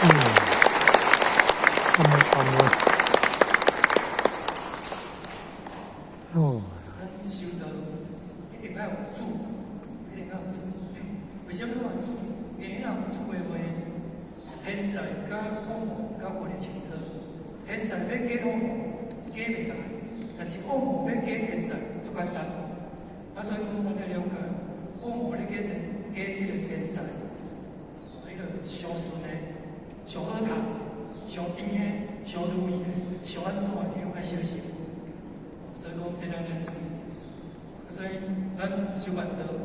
感恩感恩。哦。咱修道一定愛有主，一定愛有主。為啥物講有主？因為你若有主的話，現世佮惡魔較無咧清楚。現世欲假惡魔，假袂來；但是惡魔欲假現世，足簡單。啊，所以講咱愛了解，惡魔咧假成假這个現世，你著上順的、上好讀、上甜的、上如意的、上按怎的，你攏愛小心。所以講，這咱愛注意者。所以咱修辦道。